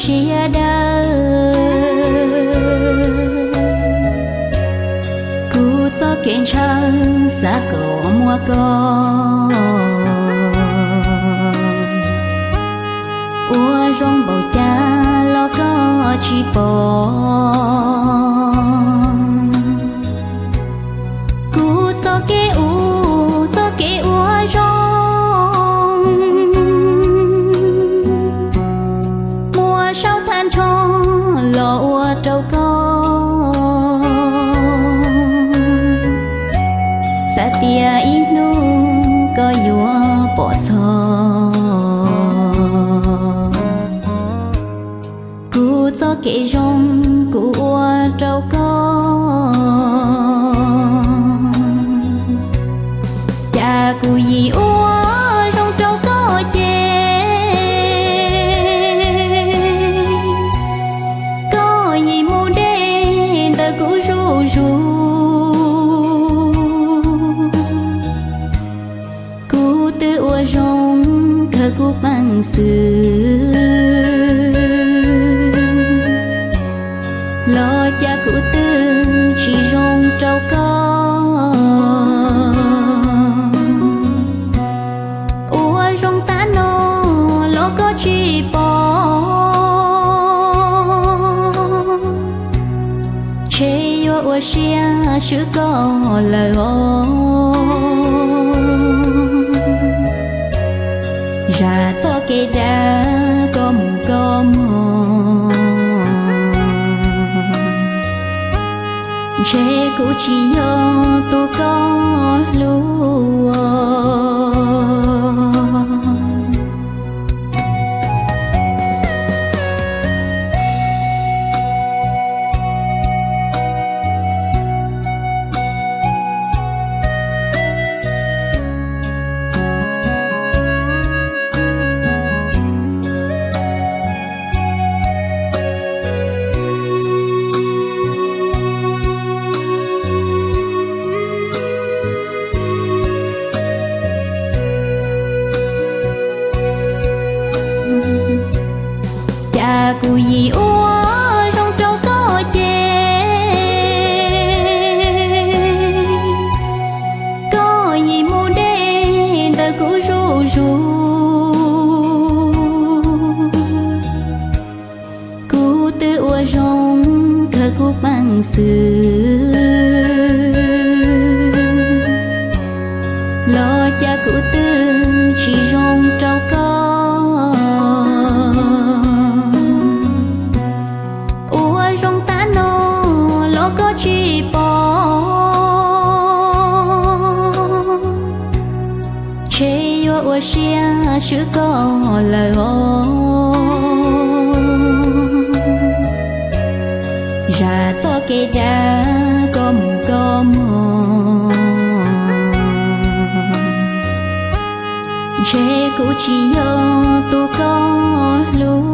siab dawb. Kuv txoj kev ntshaw xav kom muaj koj ua zoo npaum cas los koj tsis pom. Kuv txoj kev ua, txoj kev ua zoo, muab saum tag nrho los ua rau koj. Xav tias ib hnub koj yuav pom txog kuv txoj kev zoo kuv ua rau koj. Cas kuv yim ua zoo rau koj ces koj yim mus deb ntawm kuv zuj zus. Kuv twb ua zoo kawg kuv peev xwm, los cas kuv twb tsis zoo rau koj. Ua zoo tag no los koj tsis pom, ntshe yuav ua siab swb koj lawm os. Zam txoj kev dag koj mus koj mus, ntshe kuv tsis yog tus koj hlub. Cas kuv yim ua zoo rau koj ces koj yim mus deb ntawm kuv zuj zus. Kuv twb ua zoo kawg kuv peev xwm, los cas kuv twb tsis zoo rau koj. Ua zoo tag no los koj tsis pom, ntshe yuav ua siab swb koj lawm os. Zam txoj kev dag koj mus koj mus, ntshe kuv tsis yog tus koj hlub.